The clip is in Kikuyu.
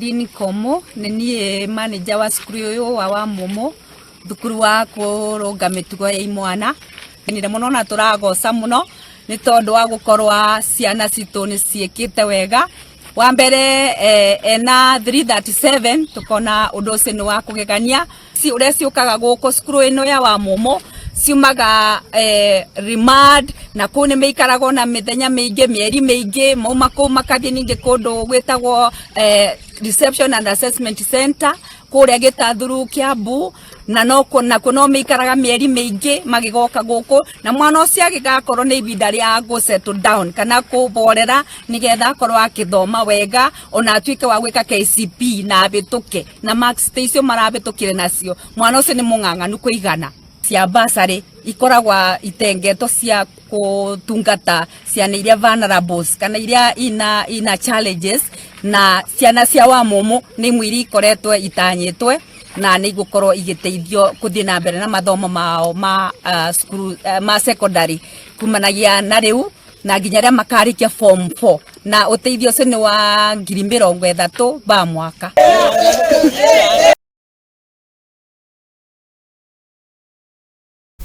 Jacqueline Komo, nĩ niĩ manager wa cukuru ũyũ wa Wamumu, thukuru wa kũrũnga mĩtugo ya imwana. Nire mũno na tũragoca mũno nĩ tondũ wa gũkorwo ciana citũ nĩ ciĩkĩte wega. Wa mbere ena 337, tukona ũndũ ũcio nĩ wa kũgegania. Ũrĩa ciũkaga gũkũ cukuru ĩno ya Wamumu ciumaga remand, na kũu nĩ mĩikaragwo na mĩthenya mĩingĩ, mĩeri mĩingĩ. Mauma kũu makathiĩ ningĩ kũndũ gwĩtagwo reception and assessment center kũrĩa Gĩtathuru, Kiambu, na no nakuo no mĩikaraga mĩeri mĩingĩ magĩgoka gũkũ. Na mwana ũcio agĩgakorwo nĩ ihinda rĩa gũ settle down kana kũborera, nĩgetha akorwo akĩthoma wega, ona atuĩke wa gwĩka KCPE na abĩtũke na marks ta icio marabĩtũkire nacio. Mwana ũcio nĩ mũng'ang'anu kũigana. Cia bursary ikoragwo itengetwo cia gũtungata ciana iria vulnerables kana iria ina challenges, na ciana cia Wamumu nĩ imwe iria ikoretwo itanyĩtwe na nĩ igũkorwo igĩteithio kũthiĩ na mbere na mathomo mao ma cukuru ma secondary kumanagia na rĩu na nginya rĩa makarĩkia form 4, na ũteithio ũcio nĩ wa 30,000 ba mwaka.